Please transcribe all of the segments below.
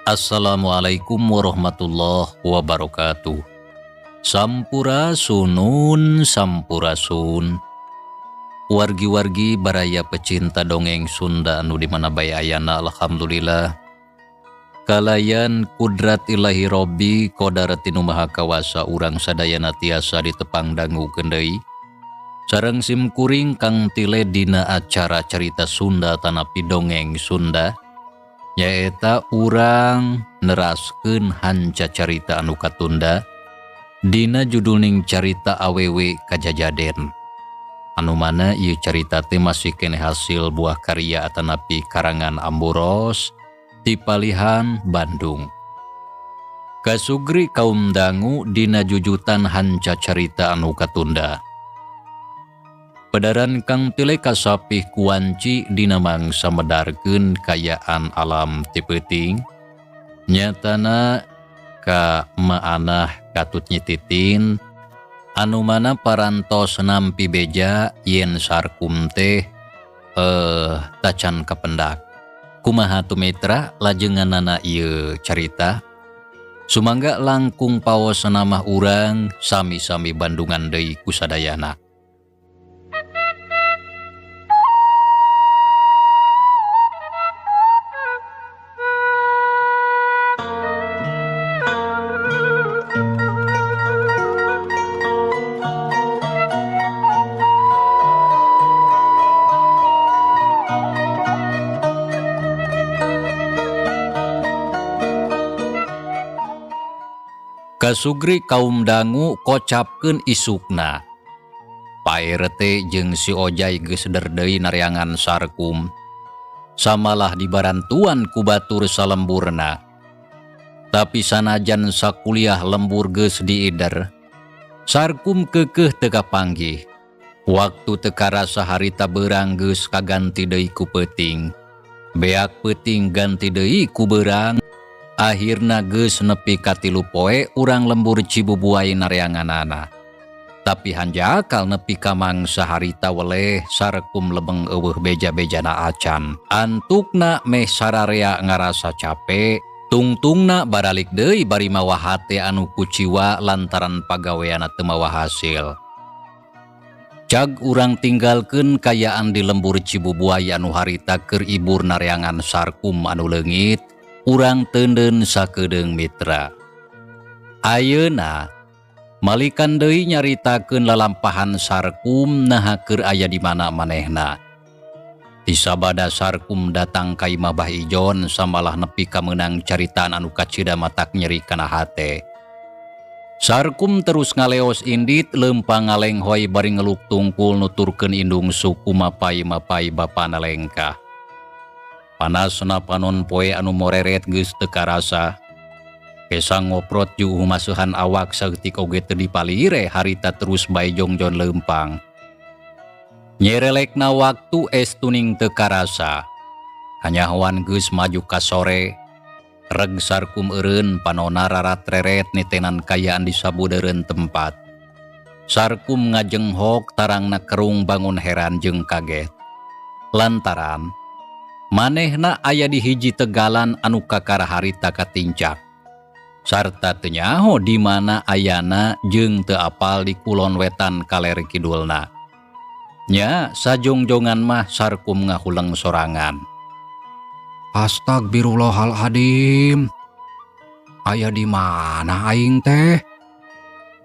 Assalamualaikum warahmatullahi wabarakatuh. Sampurasunun sampurasun. Wargi-wargi baraya pecinta dongeng Sunda anu di mana bae ayana, alhamdulillah. Kalayan kudrat Ilahi Robbi kodarat nu maha kawasa urang sadayana tiasa ditepang dangukeun deui. Sareng sim kuring Kang Tile dina acara carita Sunda tanapi dongeng Sunda, nyaeta urang neraskeun hanca carita anu katunda dina judulning carita Awewe Kajajaden, anu mana ieu carita teh masih keneh hasil buah karya atanapi karangan Amburos ti palihan Bandung. Kasugri kaum dangu dina jujutan hanca carita anu katunda. Pedaran Kang Tile kasapih kuanci dina mangsa medarkeun kayaan alam ti peuting, nyatana ka maanah katut nyititin anu mana parantos nampi beja yen Sarkum teh tacan kapendak. Kumaha tu mitra lajenganana ieu carita? Sumangga langkung paos namah urang sami-sami Bandungan deui kusadayana. Kasugri kaum dangu kocapkeun isukna. Pak RT jeung si Ojai geus deui nareangan Sarkum. Samalah dibarantuan ku batur salemburna. Tapi sanajan sakuliah lembur geus diider, Sarkum keukeuh teu kapanggih. Waktu teu karasa harita beurang geus kaganti deui ku peuting. Beak peuting ganti deui ku beurang. Akhirna geus nepi ka 3 poe urang lembur Cibubuay nareanganana. Tapi hanjakal nepi ka mangsa harita weleh Sarkum lebeng eueuh beja-bejana acan. Antukna meh sararea ngarasa cape, tungtungna baralik deui bari mawa hate anu kuciwa lantaran pagaweana teu mawa hasil. Cag urang tinggalkeun kayaan di lembur Cibubuay anu harita keur ibur nareangan Sarkum anu leungit, urang teunden sakedeung mitra. Ayeuna malikan deui nyaritakeun lalampahan Sarkum naha keur aya di mana manehna. Tisabada Sarkum datang ka imah Bah Ijon samalah nepi ka meunang caritaan anu kacida matak nyeri kana hate. Sarkum terus ngaleos indit leumpang ngalenghoy bari ngeluk tungkul nuturkeun indung suku mapai-mapai bapana lengkah. Panasna panon poe anu moreret geus teu karasa. Kesang ngoprot juuh masuhan awak saeutik oge teu dipalire harita terus bae jongjon leumpang. Nyerelekna waktu es tuning teu karasa. Kanyahoan geus maju ka sore. Reg Sarkum eureun panona rarat-reret nitenan kayaan di sabudeureun tempat. Sarkum ngajenghok tarangna kerung bangun heran jeung kaget. Lantaran manehna aya di hiji tegalan anu kakara harita katincak. Sarta teu nyaho di mana ayana jeung teu apal di kulon wetan kaler kidulna. Nya sajongjongan mah Sarkum ngahuleng sorangan. Astagfirullahaladzim. Aya di mana aing teh?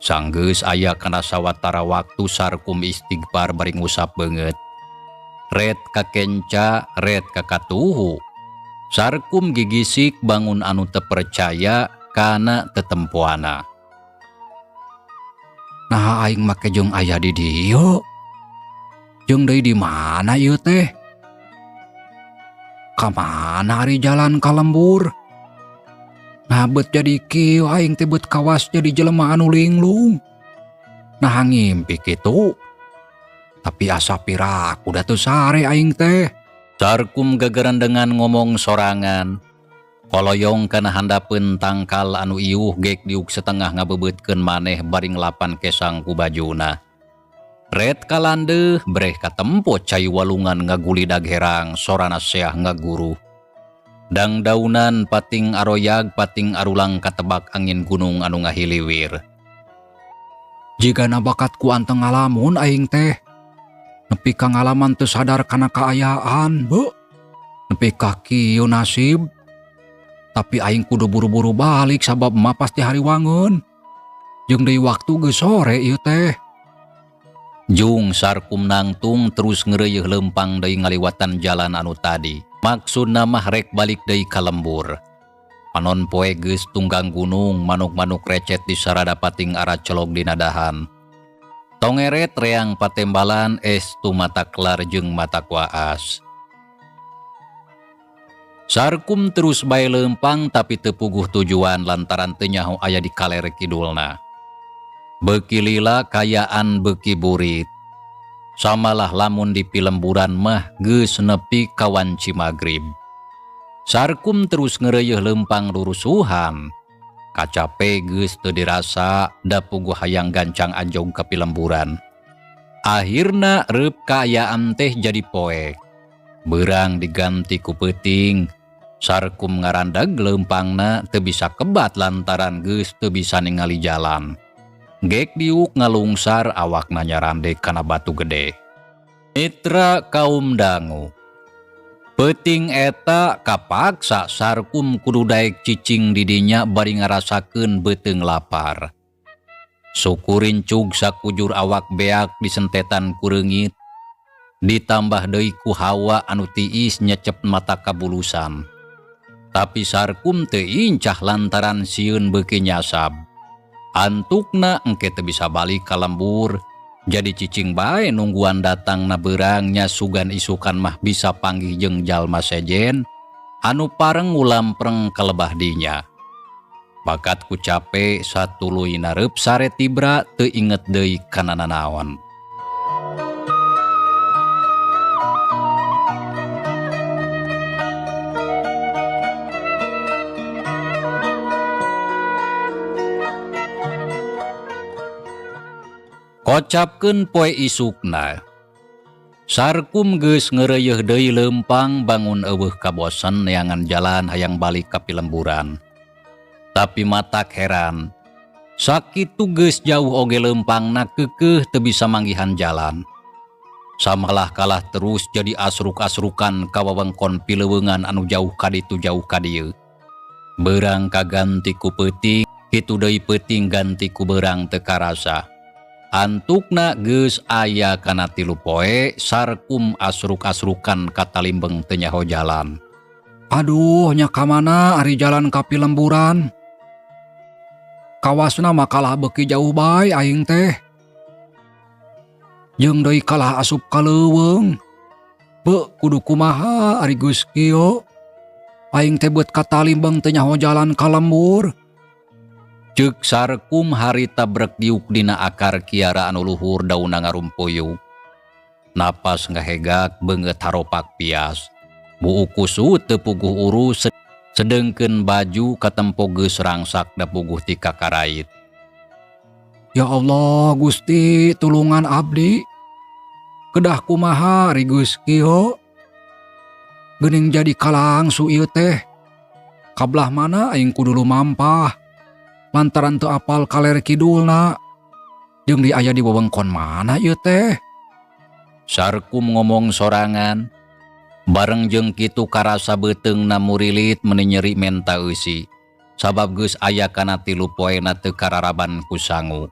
Sanggeus aya kana sawatara waktu Sarkum istighfar bari ngusap beungeut. Red kakenca, red kakatuhu. Sarkum gigisik bangun anu tepercaya kana tetempoana. Nah aing make jeung aya di dieu. Jeung deui di mana ieu teh? Ka mana ari jalan ka lembur? Nah bet jadi kieu aing teh bet kawas jadi jelema anu linglung. Nah ngimpi kitu. Tapi asa piraku da teu sare aing teh. Sarkum gagarandengan ngomong sorangan. Koloyong kana handapeun tangkal anu iuh gek diuk setengah ngabebeutkeun maneh bari ngelapan kesang ku bajuna. Red kalandeuh breh katempo cai walungan ngagulidag herang sorana seah ngaguru. Dangdaunan pating aroyag pating arulang katebak angin gunung anu ngahiliwir. Jigana bakat ku anteng ngalamun aing teh. Nepi ka ngalaman teu sadar kana kaayaan, beuh. Nepi ka kieu nasib. Tapi aing kudu buru-buru balik sabab emak pasti hariwangeun. Jeung deui waktu geus sore ieu teh. Jung Sarkum nangtung terus ngeureuyeih leumpang deui ngaliwatan jalan anu tadi. Maksudna mah rek balik deui ka lembur. Panon poe geus tunggang gunung, manuk-manuk recet di sarada pating aracelog dina dahan. Tongeret reang patembalan es tumataklar jeung matak waas. Sarkum terus bae leumpang tapi teu puguh tujuan lantaran teu nyaho aya di kaler kidulna. Beuki lila kayaan beuki burit. Samalah lamun di pilemburan mah geus nepi ka wanci magrib. Sarkum terus ngeureuyeih leumpang rurusuhan. Kacape geus teu dirasa da puguh hayang gancang anjog ka pilemburan. Akhirna reup kaayaan teh jadi poek. Beurang diganti ku peuting. Sarkum ngarandag leumpangna teu bisa kebat lantaran geus teu bisa ningali jalan. Gek diuk ngalungsar awakna nyarandek kana batu gede. Mitra kaum dangu. Peuting eta kapaksa Sarkum kudu daek cicing di dinya bari ngarasakeun beuteung lapar. Suku rincug sakujur awak beak disentetan ku reungit. Ditambah deui ku hawa anu tiis nyecep mata kabulusan. Tapi Sarkum teu incah lantaran sieun beuki nyasab. Antukna engke teu bisa balik ka lembur, jadi cicing bae nungguan datangna beurang nya sugan isukan mah bisa panggih jeung jalma sejen anu pareng ngulampreng ka lebah dinya. Bakat ku cape satuluy nareup sare tibra teu inget deui kana nanaon. Kocapkeun poe isukna. Sarkum geus ngeureuyeih deui leumpang bangun eueuh kabosen neangan jalan hayang balik ka pilemburan. Tapi matak heran, sakitu geus jauh oge leumpangna keukeuh teu bisa manggihan jalan. Samalah kalah terus jadi asruk-asrukan ka wewengkon pileuweungan anu jauh ka ditu jauh ka dieu. Beurang kaganti ku peuting, kitu deui peuting ganti ku beurang teu karasa. Antukna geus aya kana 3 poe Sarkum asruk-asrukan katalimbeng teu nyaho jalan. Aduh, nya ka mana ari jalan ka pilemburan? Kawasna mah kalah beuki jauh bae aing teh. Jeung deui kalah asup ka leuweung. Beuh, kudu kumaha ari geus kieu? Aing teh beut katalimbeng teu nyaho jalan ka lembur. Ceuk Sarkum harita brek diuk dina akar kiara anu luhur dauna ngarumpuyuk. Napas ngahegak beungeut haropak pias. Buuk kusut teu puguh urus sedengkeun baju katempo geus rangsak da puguh ti kakarait. Ya Allah Gusti tulungan abdi. Kedah kumaha ari geus kieu? Geuning jadi kalangsu ieu teh. Kabelah mana aing kudu lumampah? Lantaran teu apal kaler kidulna. Jeung di aya di wewengkon mana ieu teh? Sarkum ngomong sorangan. Bareng jeung kitu karasa beuteungna murilit meuni nyeri menta eusi. Sabab geus aya kana 3 poena teu kararaban ku sangu.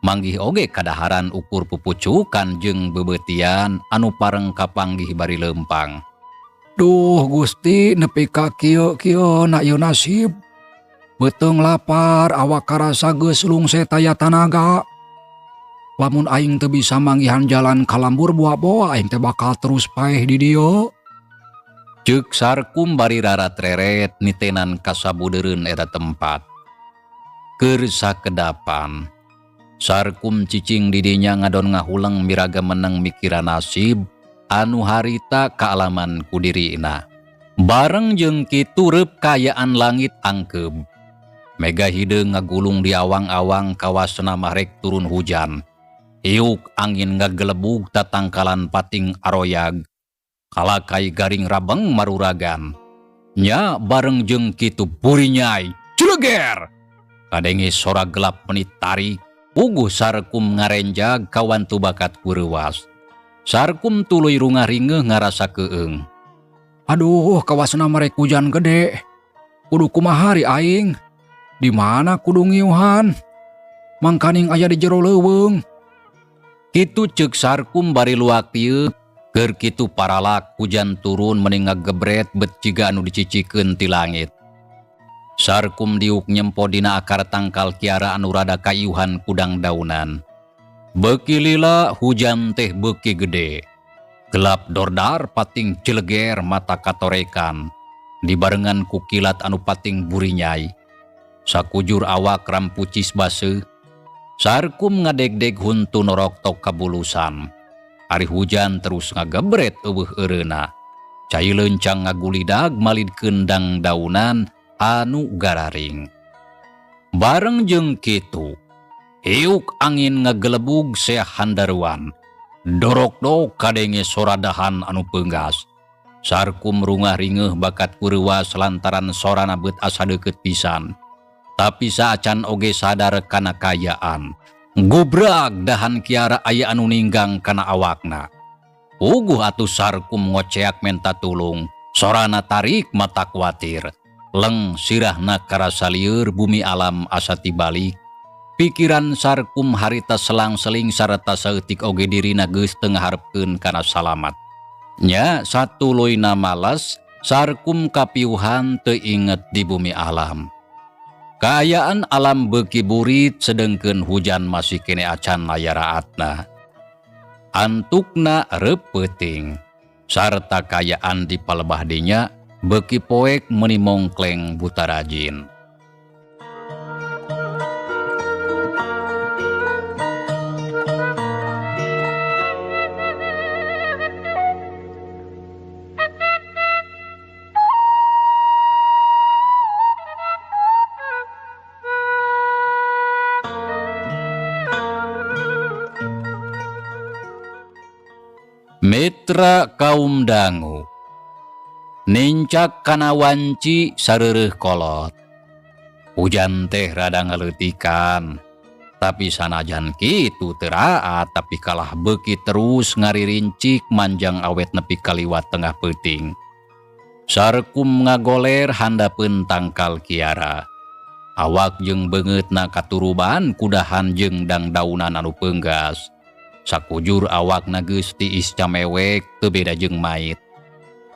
Manggih oge kadaharan ukur pupucukan jeung beubeutian anu pareng kapanggih bari leumpang. Duh Gusti nepi ka kieu-kieu na ieu nasib. Beuteung lapar awak karasa geus lungse taya tanaga. Lamun aing teu bisa manggihan jalan ka lembur boa-boa aing teh bakal terus paeh di dieu. Ceuk Sarkum bari rarat-reret nitenan kasabudeureun eta tempat. Keur sakedapan Sarkum cicing di dinya ngadon ngahuleng miraga meneng mikiran nasib anu harita kaalaman ku dirina. Bareng jeung kitu reup kaayaan langit angkeub. Mega hideung ngagulung di awang-awang kawasna mah rek turun hujan. Hiuk angin ngagelebug tatangkalan pating aroyag. Kalakai garing rabeng maruragan. Nya bareng jeung kitu burinyai celeger. Kadenge sora gelap meni tarik. Puguh Sarkum ngarenjag kawantu bakat kureuwas. Sarkum tuluy rungah-ringeuh ngarasa keung. Aduh, kawasna marek hujan gede. Kudu kumaha ri aing? Di mana kudu ngiuhan? Mangkaning aya di jero leuweung. Kitu ceuk Sarkum bari luak ieu, keur kitu paralak hujan turun meni ngagebret bet jiga anu dicicikeun ti langit. Sarkum diuk nyempo dina akar tangkal kiara anu rada kayuhan kudang daunan. Beuki lila hujan teh beuki gede. Gelap dordar pating celeger mata katorekan. Dibarengan ku kilat anu pating burinyai. Sakujur awak rampucis baseuh. Sarkum ngadegdeg huntu noroktok kabulusan. Ari hujan terus ngagebret eueuh eureuna. Cai leuncang ngagulidag malidkeun dang daunan anu gararing. Bareng jeung kitu, hiuk angin ngagelebug seah handaruan. Dorokdok kadenge soradahan anu peunggas. Sarkum rungah ringeuh bakat kureuwas lantaran sorana beut asa deukeut pisan. Tapi saacan oge sadar kana kaayaan. Gubrag dahan kiara aya anu ninggang kana awakna. Puguh atuh Sarkum ngoceak menta tulung. Sorana tarik mata kuatir. Leng sirahna karasa lieur bumi alam asa tibalik. Pikiran Sarkum harita selang-seling sarta saeutik oge dirina geus teu ngaharepkeun kana salamat. Nya satuluyna males, Sarkum kapiuhan teu inget di bumi alam. Kaayaan alam beuki burit sedengkeun hujan masih kene acan aya raatna. Antukna reup peuting sarta kaayaan di palebah dinya beuki poek meuni mongkleng buta rajin. Mitra kaum dangu nincak kana wanci sareureuh kolot. Hujan teh rada ngaleutikan, tapi sanajan kitu teu raat tapi kalah beuki terus ngaririncik manjang awet nepi kaliwat tengah peuting. Sarkum ngagoler handapeun tangkal kiara. Awak jeung beungeutna katuruban kudahan jeung dangdaunan anu peunggas. Sakujur awakna geus tiis camewek teu beda jeung mait.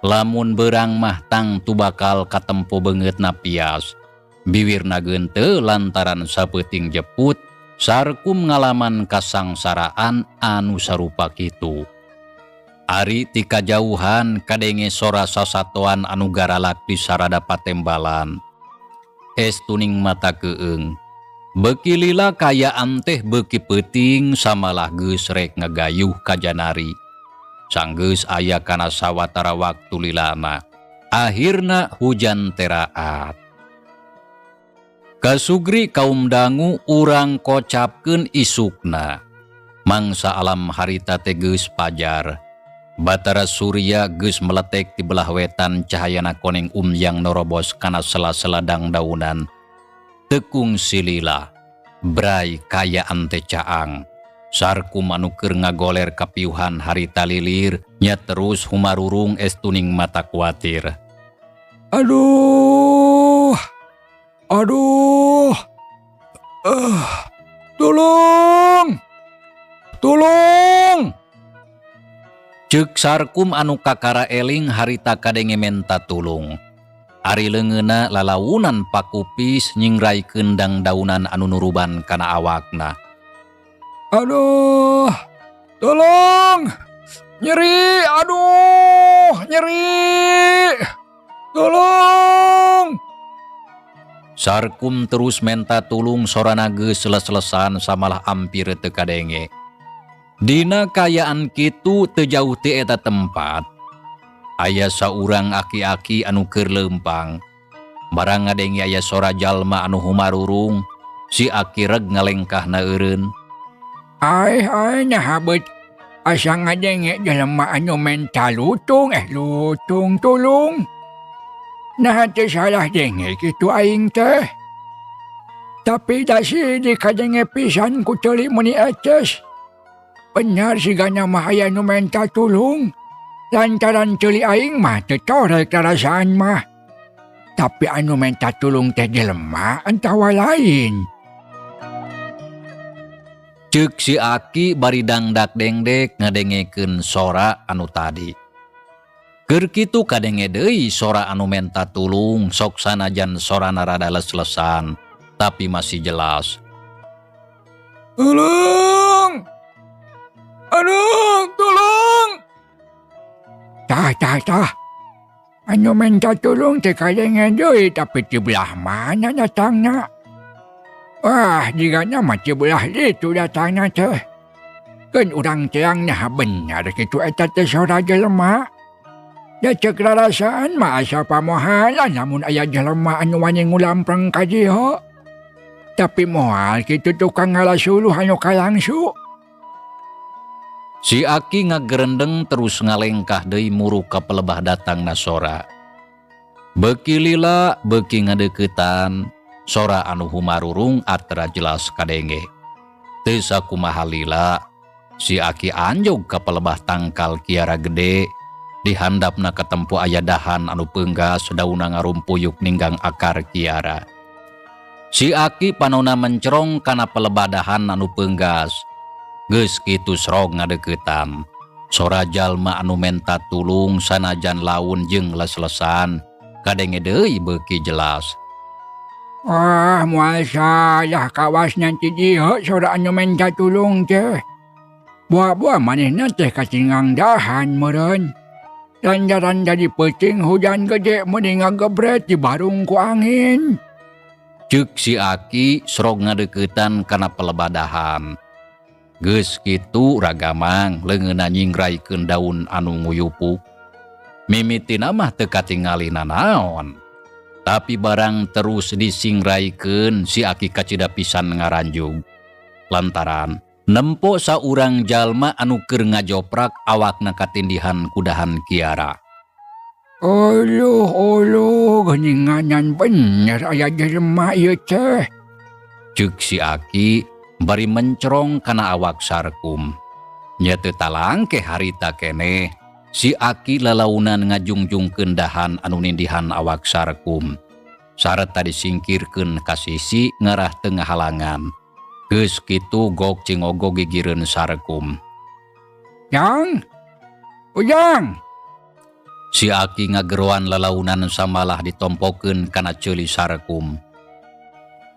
Lamun beurang mah tangtu bakal katempo beungeutna pias. Biwirna geunteul lantaran sapeuting jeput, Sarkum ngalaman kasangsaraan anu sarupa kitu. Ari ti kajauhan kadenge sora sasatoan anu garalak di sarada patembalan. Estuning mata keung. Beuki lila kaayaan teh beuki peuting samalah geus rek ngagayuh ka janari. Sanggeus aya kana sawatara waktu lilana. Akhirna hujan teraat. Kasugri kaum dangu urang kocapkeun isukna. Mangsa alam harita teh geus pajar. Batara Surya geus meletek di belah wetan cahayana koneng umyang norobos kana sela-sela dangdaunan. Tekung silila, brai kaayaan teh caang. Sarkum anu keur ngagoler kapiuhan harita lilir, nya terus humarurung estuning mata kuatir. Aduh, aduh, tolong, tolong. Ceuk Sarkum anu kakara eling harita kadenge menta tulung. Ari leungeunna lalaunan pakupis nyingraikeun dangdaunan anu nuruban kana awakna. Aduh, tolong, nyeri, aduh, nyeri, tolong. Sarkum terus menta tulung sorana geus seles-selesan samalah ampir teu kadenge. Dina kaayaan kitu teu jauh ti eta tempat. Aya saurang aki-aki anu keur leumpang. Barang ngadenge aya sora jalma anu humarurung, si aki reg ngalengkahna eureun. Aih, aih, naha beut asa ngadenge jelema anu menta lutung, lutung tulung. Naha teu salah denge kitu aing teh. Tapi da sidik kadenge pisan ku ceuli meuni eces. Bener sigana mah aya nu menta tulung. Lantaran ceuli aing mah teu torek rarasaan mah. Tapi anu menta tulung teh jelema atawa lain. Ceuk si Aki bari dangdak dengdek ngadengekeun sora anu tadi. Keur kitu kadenge deui sora anu menta tulung sok sanajan sorana rada les-lesan tapi masih jelas. Tulung! Aduh, tulung! Tah, tah, tah. Anu menta tulung teh kadenge deui tapi ti belah mana datangna? Wah, jigana mah ti belah ditu datangna teh. Keun urang teang naha bener kitu eta teh sora jelema. Da ceuk rarasaan mah asa pamohalan lamun aya jelema anu wani ngulampreng ka dieu. Tapi moal kitu tukang ngalasuluh anu kalangsu. Si Aki ngagerendeng terus ngalengkah deui muruk ka pelebah datangna sora. Beuki lila beuki ngadeuketan sora anu humarurung atra jelas kadenge. Teu sakumaha lila si Aki anjog ka pelebah tangkal kiara gede. Dihandapna katempo aya dahan anu peunggas dauna ngarumpuyuk ninggang akar kiara. Si Aki panona mencerong kana pelebah dahan anu peunggas. Geus kitu srog ngadeuketan. Sora jalma anu menta tulung sanajan laun jeung les-lesan kadenge deui beuki jelas. Wah, moal salah kawasna ti dieu sora anu menta tulung teh. Buah-buah manehna teh katinggang dahan meureun. Lantaran jadi peuting hujan gede meuni ngagebret dibarung ku angin. Ceuk si Aki srog ngadeuketan kana pelebadahan. Geus kitu ragamang leungeunna nyingraikeun daun anu nguyupuk. Mimitina mah teu katingali nanaon. Tapi barang terus disingraikeun si Aki kacida pisan ngaranjug. Lantaran nempo saurang jalma anu keur ngajoprak awakna katindihan kudahan kiara. Uluh, uluh, geuninganan bener aya jelema ieu teh. Ceuk si Aki bari mencerong kana awak sarkum. Nya teu talangke harita keneh, si Aki lalaunan ngajungjungkeun dahan anu nindihan awak sarkum. Sarta disingkirkeun ka sisi ngarah teu ngahalangan. Geus kitu gok cingogo gigireun sarkum. Jang! Ujang! Si Aki ngageroan lalaunan samalah ditompokeun kana ceuli sarkum.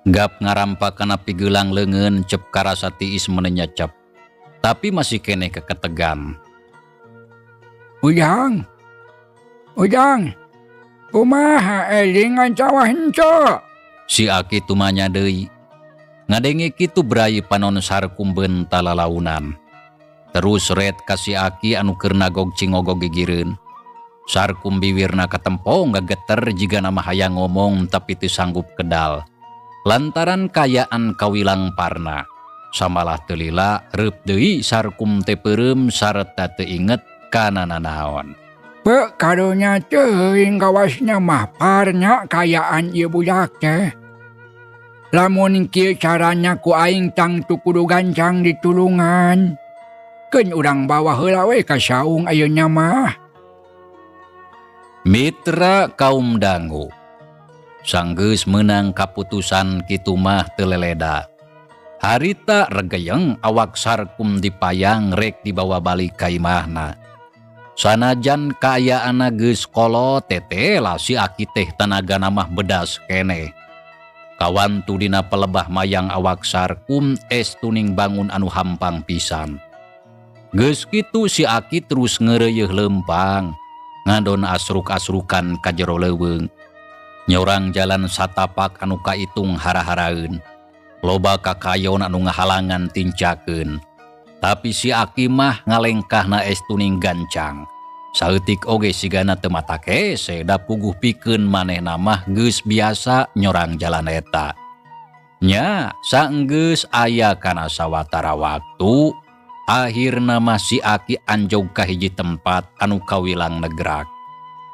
Gap ngarampa kana pigelang leungeun cep karasa tiis menenyecep. Tapi masih keneh keketegan. Ujang! Ujang! Kumaha eling ngan henteu? Si Aki tumanya deui. Ngadenge kitu brai panon sarkum beunta lalaunan. Terus red ka si Aki anu keur nagog cingogog gigireun. Sarkum biwirna katempo ngageter jigana mah hayang ngomong tapi teu sanggup kedal. Lantaran kayaan kawilang parna. Samalah teu lila reup deui sarkum teh peureum sarta teu inget kana nanaon. Pe karunya teuing kawasna mah parna kayaan ieu budak teh. Lamun kieu caranya ku aing tangtu kudu gancang ditulungan. Keun urang bawa heula we ka saung ayeuna mah. Mitra kaum dangu. Sanggeus meunang kaputusan kitu mah teu leleda. Harita regeyeng awak sarkum dipayang rek dibawa balik ka imahna. Sanajan kaayaanna geus kolot tetela si Aki teh tanagana mah bedas keneh. Kawantu dina pelebah mayang awak sarkum es tuning bangun anu hampang pisan. Geus kitu si Aki terus ngeureuyeeh leumpang, ngadon asruk-asrukan ka jero leuweung. Nyorang jalan satapak anu kaitung hara-haraeun. Loba kakayon anu ngahalangan tincakeun. Tapi si Aki mah ngalengkahna es tuning gancang. Saeutik oge sigana teu mata kese da puguh pikeun manehna mah geus biasa nyorang jalan eta. Nya saenggeus aya kana sawatara waktu, akhirna mah si Aki anjog ka hiji tempat anu kawilang negrak.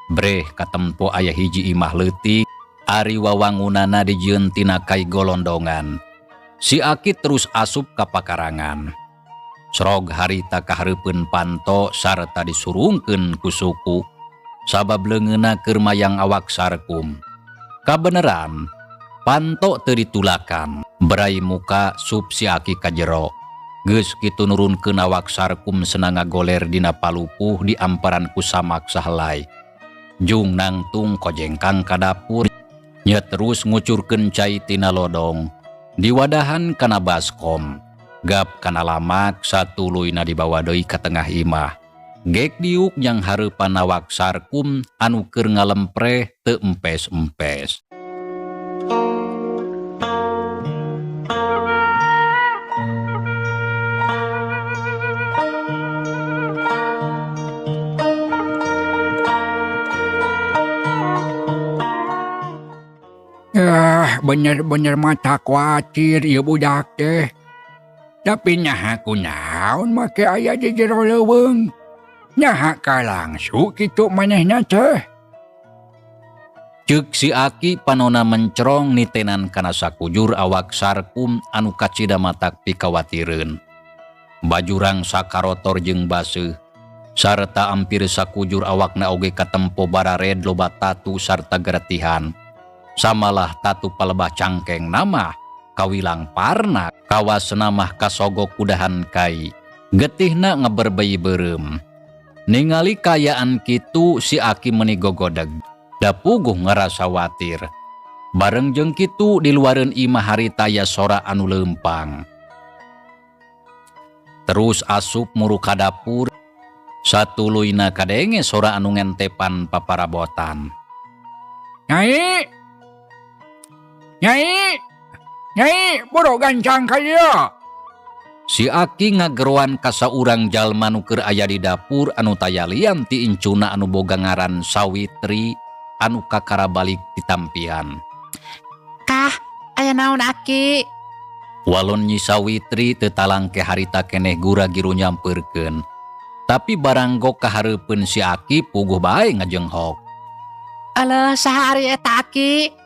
Breh katempo aya hiji imah leutik ari wawangunana dijieun tina kai golondongan. Si Aki terus asup ka pakarangan. Srog harita kahareupeun panto sarta disurungkeun ku suku sabab leungeunna keur mayang awak Sarkum. Kabeneran, panto teu ditulakan. Berai muka sup si Aki ka jero. Geus kitu nurunkeun awak Sarkum senang ngagoler dina palupuh di amparan ku samak sahelai. Jung nangtung kojengkang ka dapur, nya terus ngucurkeun cai tina lodong. Diwadahan kana baskom. Gap kana lamak satuluyna dibawa deui ka tengah imah. Gek diuk jang hareupan awak Sarkum anu keur ngalempreh teu empes-empes. Ah, bener-bener mata kuatir ieu budak teh. Tapi naha kunaon make aya di jero leuweung. Naha kalangsu kitu manehna teh. Ceuk si Aki panona mencrong nitenan kana sakujur awak Sarkum anu kacida matak pikawatireun. Bajurang sakarotor jeung baseuh sarta ampir sakujur awakna oge katempo barared loba tatu sarta geretihan. Samalah tatu palebah cangkeng nama kawilang parna kawasna mah kasogok kudahan kai. Getihna ngeberbei beureum. Ningali kayaan kitu si Aki meni gogodeg. Da puguh ngarasa watir. Bareng jeung kitu di luareun imah harita aya sora anu leumpang. Terus asup muru ka dapur. Satuluyna kadenge sora anu ngentepan paparabotan. Nyai! Nyai! Nyai, buru gancang ka dieu. Si Aki ngageroan ka saurang jalma nu keur aya di dapur anu taya lian ti incuna anu boga ngaran Sawitri anu kakara balik ditampian. Kah, aya naon Aki? Walon Nyi Sawitri teu talangke harita keneh gura-giru nyampeurkeun. Tapi baranggok kahareupeun si Aki puguh bae ngajenghok. Alah, saha ari eta Aki?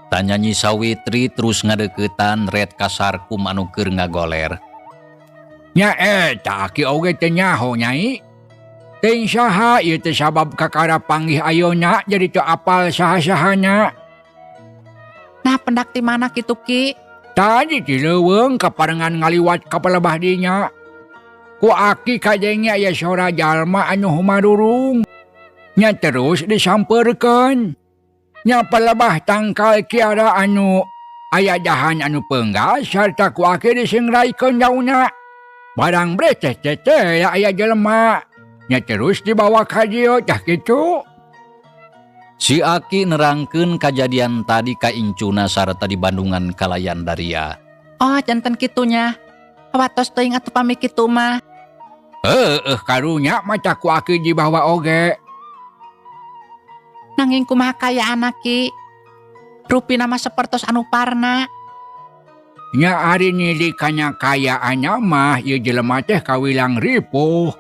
Tanya Nyi Sawitri terus ngadeuketan red ka Sarkum anu keur ngagoler. Nya eta Aki oge teu nyaho Nyai. Teuing saha ieu teh sabab kakara panggih ayeuna jadi teu apal saha-sahana. Nah, pendak ti mana kitu Ki? Tadi di leuweung kaparengan ngaliwat ka palebah dinya. Ku Aki kadenge aya sora jalma anu humarurung. Nya terus disampeurkeun. Nya palebah tangkal kiara anu aya dahan anu peunggas sarta ku Aki disengraikeun daunna. Barang breteh teh teh aya jelema. Nya terus dibawa ka dieu tah kitu. Si Aki nerangkeun kajadian tadi ka incuna sarta di Bandungan kalayan daria. Oh, janten kitunya. Hawatos teuing atuh pami kitu mah. Heueuh, karunya mah ku Aki dibawa oge. Nanging kumaha kayaan Ki? Rupina mah sapertos anu parna. Nya ari nyidi kana kayaanna mah ieu jelema teh kawilang ripuh.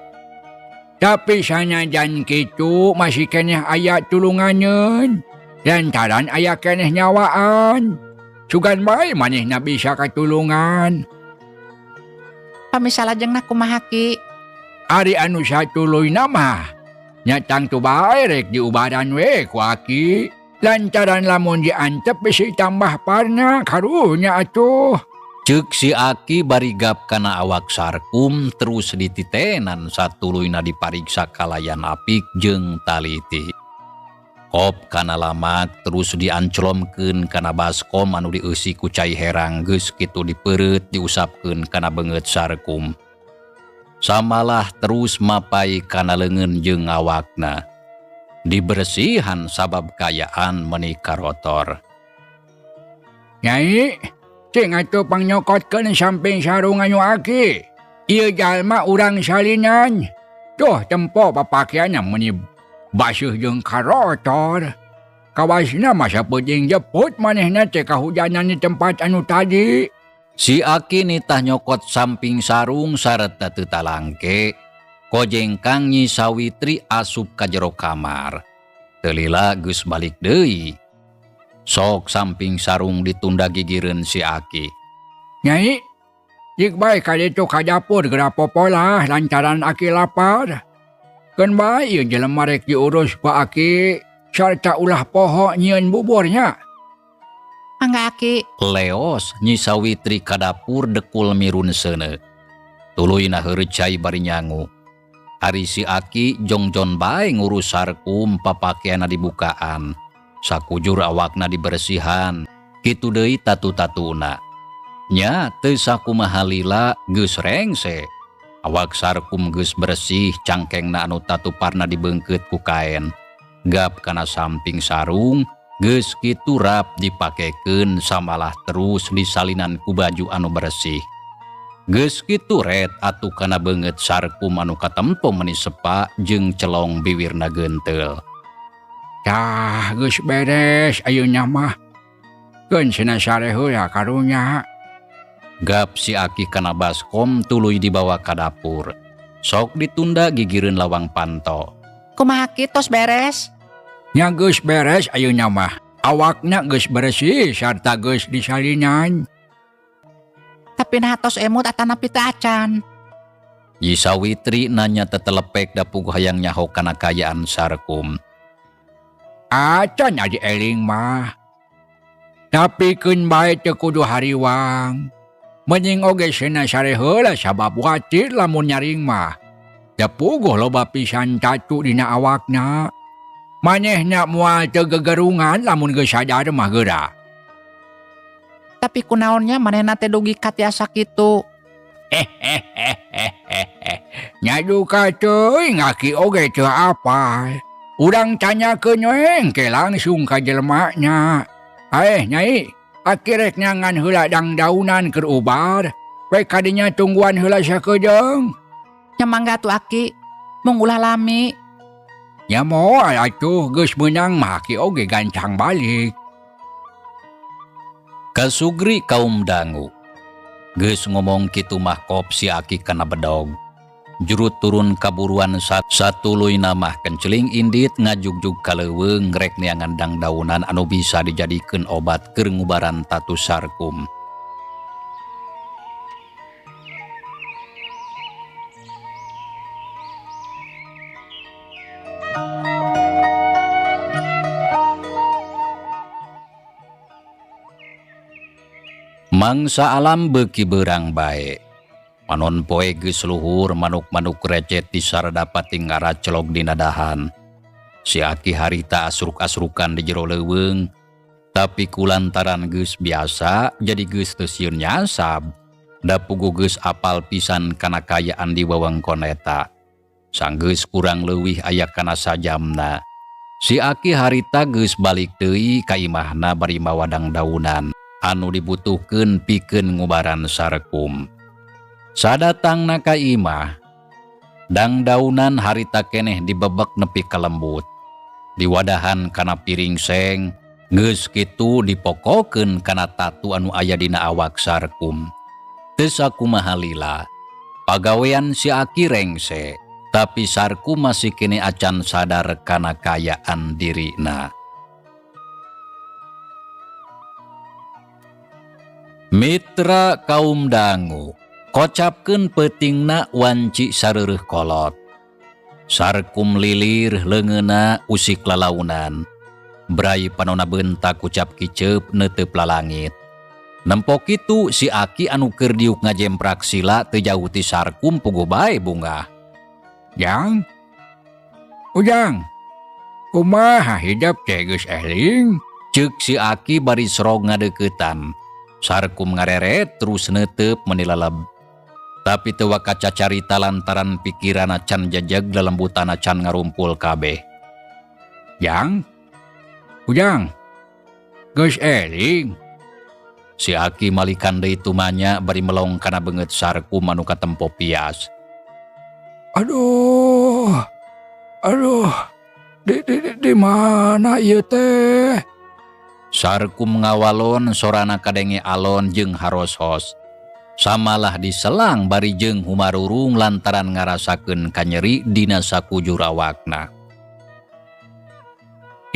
Tapi sanajan kitu masih keneh aya tulunganeun. Lantaran aya keneh nyawaan. Sugan bae manehna bisa katulungan. Pami salajengna kumaha Ki? Ari anu satuluyna mah nya tangtu bae rek diubaran we ku Aki. Lantaran lamun diantep bisi tambah parna karunya atuh. Ceuk si Aki bari gap kana awak Sarkum terus dititenan satuluyna dipariksa kalayan apik jeung taliti. Kop kana lamak terus dianclomkeun kana baskom anu dieusi ku cai herang geus kitu dipeureut diusapkeun kana beungeut Sarkum. Samalah terus mapai kana leungeun jeung awakna. Dibersihan sabab kayaan meni karotor. Nyai, cing atuh pangnyokotkkeun samping sarung anu Aki. Ieu jalma urang salinan. Tuh tempo papakeanna meni basuh jeung karotor. Kawasna masa peuting jeput manehna teh kahujanan di tempat anu tadi. Si Aki nitah nyokot samping sarung sarta teu talangke. Kojengkang Nyi Sawitri asup ka jero kamar. Teu lila geus balik deui. Sok samping sarung ditunda gigireun si Aki. Nyai, jik bae ka ditu ka dapur geura popolah lantaran Aki lapar. Keun bae ieu jelema rek diurus ku Aki sarta ulah poho nyieun bubur nya. Mangga Aki. Leos Nyi Sawitri ka dapur dekul mirun seuneu. Tuluy naheureut cai bari nyangu. Ari si Aki jongjon bae ngurus Sarkum papakeanna dibukaan. Sakujur awakna dibersihan. Kitu deui tatu-tatuna. Nya teu sakumaha lila geus rengse. Awak Sarkum geus bersih cangkengna anu tatuparna dibeungkeut ku kaen. Gap kana samping sarung geus kitu rap dipakekeun samalah terus disalinan ku baju anu bersih. Geus kitu ret atuh kana beungeut Sarkum anu katempo meuni sepa jeung celong biwirna geunteul. Tah geus beres ayeuna mah. Keun cenah sare heula karunya. Gap si Aki kana baskom tuluy dibawa ka dapur. Sok ditunda gigireun lawang panto. Kumaha Ki tos beres? Nya geus beres ayeuna mah. Awakna geus beresih sarta geus disalinan. Tapi naha tos emut atanapi teu acan. Nyi Sawitri nanya tetelepek da puguh hayang nyaho kana kaayaan Sarkum. Acan adi eling mah. Tapi keun bae teu kudu hariwang. Mending oge cenah sare heula sabab watir lamun nyaring mah. Da puguh loba pisan tatu dina awakna. Manehna moal teu gegerungan lamun geus sadar mah geura. Tapi kunaonnya manehna teh dugi ka tiasa kitu. Nya duka teuing aki oge teu apal. Urang tanyakeun we engke langsung ka jelemana. Aeh nyai, aki rek nyangan heula dangdaunan keur ubar. We kadinya tungguan heula sakedeung. Nya mangga atuh aki, mung ulah lami. Nya moal atuh geus meunang mah aki oge gancang balik. Kasugri kaum dangu. Geus ngomong kitu mah kop si Aki kana bedog. Jurut turun kaburuan satuluyna mah kenceling indit ngajugjug ka leuweung rek neangan dangdaunan anu bisa dijadikeun obat keur ngubaran tatu Sarkum. Mangsa alam beuki beurang bae. Panon poe geus luhur manuk-manuk recet di saradapati ngaracelog dina dahan. Si Aki harita asruk-asrukan di jero leuweung, tapi kulantaran geus biasa jadi geus teu sieun nyasab. Da puguh geus apal pisan kana kaayaan di wewengkon eta. Sanggeus kurang leuwih aya kana sajamna. Si Aki harita geus balik deui ka imahna bari mawa dangdaunan anu dibutuhkeun pikeun ngubaran Sarkum. Sadatangna ka imah, dangdaunan harita keneh dibebek nepi ka lembut. Diwadahan kana piring seng, geus kitu dipokokeun kana tatu anu aya dina awak Sarkum. Teu sakumaha lila, pagawean si Aki rengse, tapi Sarkum masih kene acan sadar kana kaayaan dirina. Mitra kaum dangu, kocapkeun peutingna wanci sareureuh kolot. Sarkum lilir leungeunna usik lalaunan. Brai panona bentak ucap kiceup neuteup lalangit. Nempo kitu si Aki anu keur diuk ngajemprak sila teu jauh ti Sarkum puguh bae bungah. Jang, Ujang, kumaha hidep teh geus eling? Ceuk si Aki bari serog ngadeuketan. Sarkum ngareret terus neuteup menilaleb. Tapi teu waka cacarita lantaran pikiranna can jejeg lelembutana can ngarumpul kabeh. Jang, Ujang, geus eling. Si Aki malikan deui tumanya bari melong kana beungeut Sarkum anu katempo pias. Aduh, aduh, di mana ieu teh? Sarkum ngawalon sorana kadenge alon jeung harosos. Samalah diselang bari jeung humarurung lantaran ngarasakeun kanyeri dina sakujur awakna.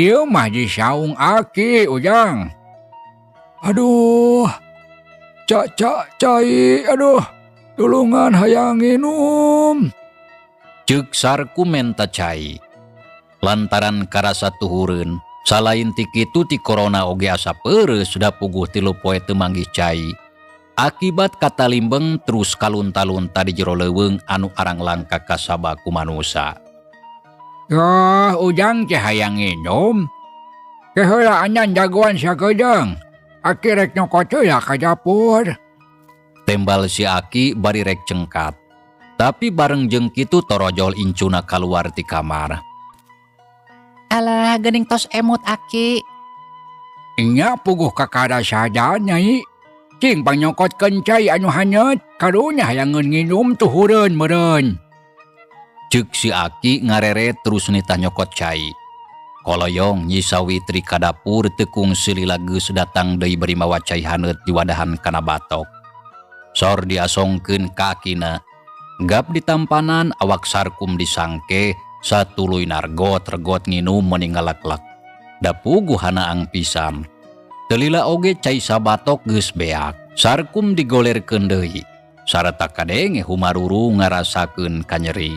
Ieu mah di saung aki Ujang. Aduh. Cak cak cai aduh. Tulungan hayang nginum. Ceuk Sarkum menta cai. Lantaran karasa tuhureun, salain ti kitu ti korona oge asa peureus da puguh 3 poe teu manggih cai. Akibat katalimbeng terus kalunta-lunta di jero leuweung anu arang langka kasaba ku manusa. Yah, Ujang teh hayang nginum. Ke heula anyan jagoan sakedeung. Aki rek nyokot heula ka dapur. Tembal si Aki bari rek cengkat. Tapi bareng jeung kitu torojol incuna kaluar ti kamar. Alah, geuning tos emut Aki. Nya puguh kakara sadar nyai. Cing pangnyokotkeun cai anu haneut, karunya hayangeun nginum tuhureun meureun. Ceuk si Aki ngareret terus nitah nyokot cai. Koloyong Nyi Sawitri ka dapur teu kungsi lila geus datang deui bari mawa cai haneut diwadahan kana batok. Sor diasongkeun ka akina. Gap ditampanan awak Sarkum disangke satuluy nargot regot nginum meuni ngalek-lek. Da puguh hanaang pisan. Teu lila oge cai sabatok geus beak. Sarkum digolerkeun deui. Sarta kadenge humarurung ngarasakeun kanyeri.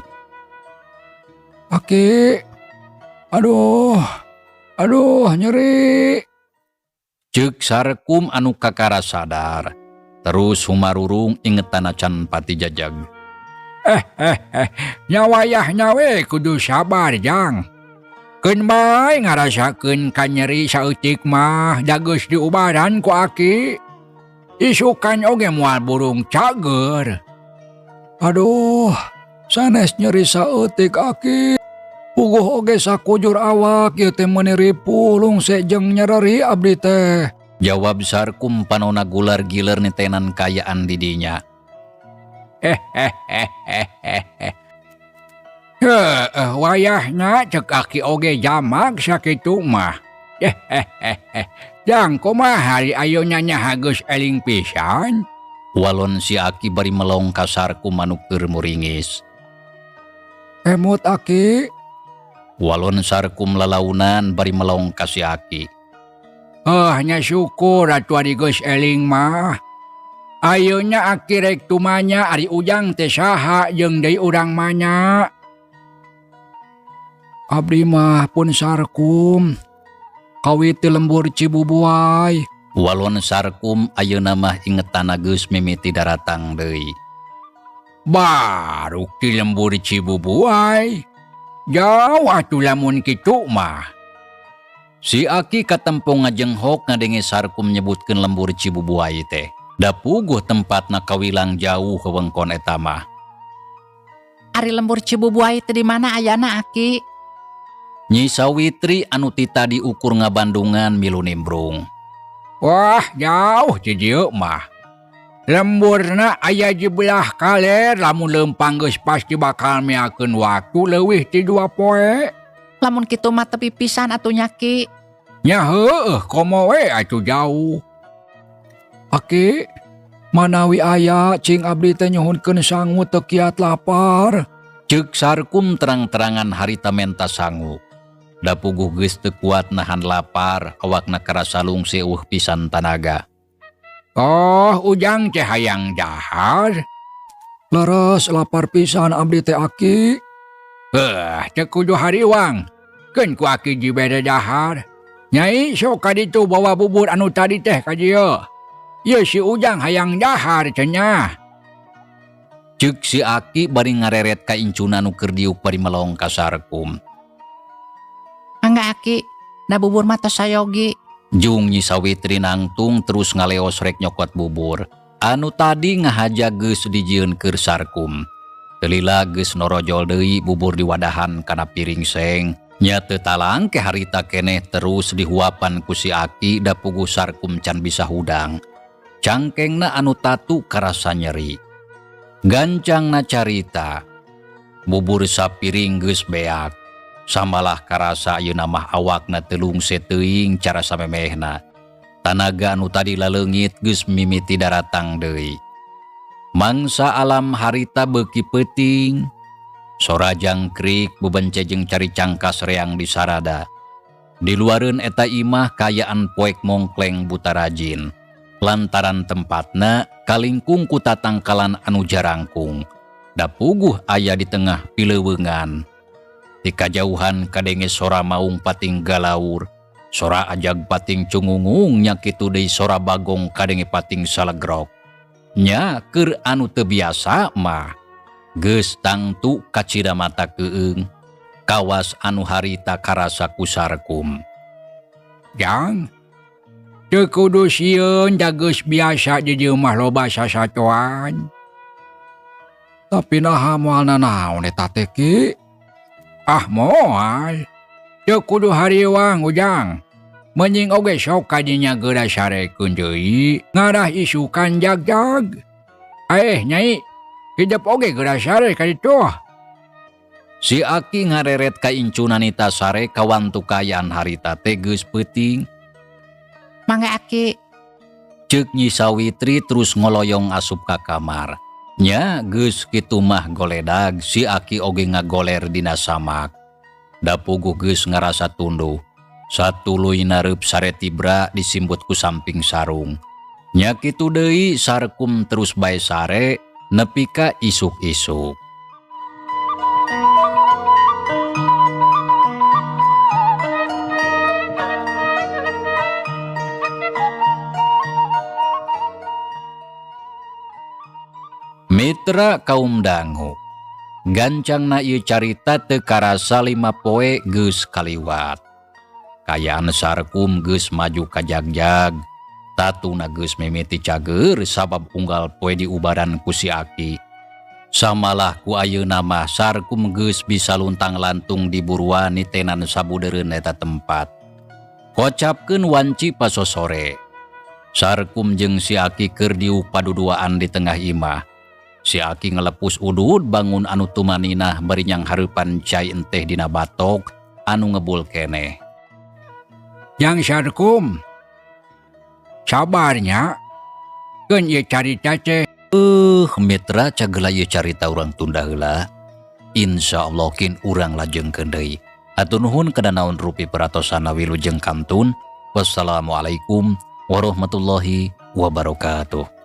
Aki, aduh, aduh nyeri. Ceuk Sarkum anu kakara sadar. Terus humarurung ingetana can pati jajag. Nyawayah nyawe kudu sabar jang. Keun bae ngarasakeun kanyeri saeutik mah da geus diubaran ku aki. Isukan oge moal burung cager. Aduh, sanes nyeri saeutik aki. Puguh oge sakujur awak ieu teh meuni ripuh lungse jeung nyereri abdi teh. Jawab Sarkum panona gular giler nitenan kayaan di dinya. Heeh, wayahna cek aki oge jamak sakitu mah. Jang kumaha ari ayeuna nya geus eling pisan? Walon si Aki bari melong ka Sarkum anu keur muringis. Emut Aki. Walon Sarkum lalaunan bari melong ka si Aki. Heuh, nya syukur atuh ari geus eling mah. Ayeuna Aki rek tumanya ari Ujang teh saha jeung deui urang manya. Abdi mah pun Sarkum. Kawit ti lembur Cibubuai. Walon Sarkum ayeuna mah ingetana geus mimiti daratang deui. Baru ti lembur Cibubuai. Jauh atuh lamun kitu mah. Si Aki katempo ngajenghok ngadenge Sarkum nyebutkeun lembur Cibubuai teh. Da puguh tempatna kawilang jauh wewengkon eta mah. Ari lembur Cibubuai teh di mana ayana Aki? Nyi Sawitri anu ti tadi ukur ngabandungan milu nimbrung. Wah, jauh ti dieu mah. Lemburna aya di belah kaler lamun leumpang geus pasti bakal miakeun waktu leuwih ti 2 poe. Lamun kitu mah tepi pisan atuh nya Ki. Nya heueuh komo we atuh jauh. Aki, manawi aya cing abdi teh nyuhunkeun sangu teu kiat lapar. Ceuk Sarkum terang-terangan harita menta sangu. Da puguh geus teu kuat nahan lapar, awakna karasa lungse eueuh pisan tanaga. Oh, Ujang teh hayang dahar. Leres lapar pisan abdi teh Aki. Heuh, teu kudu hariwang. Keun ku Aki dibere dahar. Nyai sok ka ditu bawa bubur anu tadi teh ka dieu. Ieu si Ujang hayang dahar cenah. Ceuk si Aki bari ngareret ka incuna nu keur diuk bari melong ka Sarkum. Mangga Aki, da bubur mah tos sayogi. Jung Nyi Sawitri nangtung terus ngaleos rek nyokot bubur. Anu tadi ngahaja geus dijieun keur Sarkum. Teu lila geus norojol deui bubur diwadahan kana piring seng. Nya teu talangke harita keneh terus dihuapan ku si Aki da puguh Sarkum can bisa hudang. Cangkengna anu tatu karasa nyeri. Gancangna carita. Bubur sapiring geus beak. Samalah karasa ayeuna mah awakna teu lungse teuing cara samemehna. Tanaga anu tadi laleungit geus mimiti daratang deui. Mangsa alam harita beuki peuting. Sora jangkrik bebence jeung cari cangkas reang di sarada. Di luareun eta imah kaayaan poek mongkleng buta rajin. Lantaran tempatna kalingkung ku tatangkalan anu jarangkung. Da puguh aya di tengah pileuweungan. Ti kajauhan kadenge sora maung pating galaur, sora ajag pating cungungung nya kitu deui sora bagong kadenge pating salegrok. Nya keur anu teu biasa mah geus tangtu kacida mata keueung. Kawas anu harita karasa ku Sarkum. Jang, teu kudu sieun da geus biasa di dieu mah loba sasatoan. Tapi naha moal nanaon eta teh Ki? Ah moal. Teu kudu hariwang Ujang. Menying oge sok ka dinya geura sarekeun deui ngarah isukan jagjag. Nyai, hidep oge geura sare ka ditu. Si Aki ngareret ka incuna nita sare kawantu kaayaan harita teh geus peuting. Mangga Aki. Ceuk Nyi Sawitri terus ngoloyong asup ka kamar. Nya geus kitu mah goledag si Aki oge ngagoler dina samak. Da puguh geus ngarasa tunduh. Satuluy nareup sare tibra disimbut ku samping sarung. Nya kitu deui Sarkum terus bae sare nepi ka isuk-isuk. Mitra kaum dangu, gancangna ieu carita teu karasa 5 poe geus kaliwat. Kayaan Sarkum geus maju ka jagjag, tatuna geus mimiti cager sabab unggal poe diubaran ku si Aki. Samalah ku ayeuna mah Sarkum geus bisa luntang-lantung di buruan nitenan sabudeureun eta tempat. Kocapkeun wanci pasosore. Sarkum jeung si Aki keur diuk paduduaan di tengah imah. Si Aki ngelepus udud bangun anu tumaninah bari nyanghareupan cai enteh dina batok anu ngebul keneh. Jang Sarkum, sabarnya, keun ieu carita teh. Mitra cagela ieu carita urang tunda heula. Insyaallah kin urang lajengkeun deui. Hatur nuhun kana naon rupi peratosana wilujeng kantun. Wassalamualaikum warahmatullahi wabarakatuh.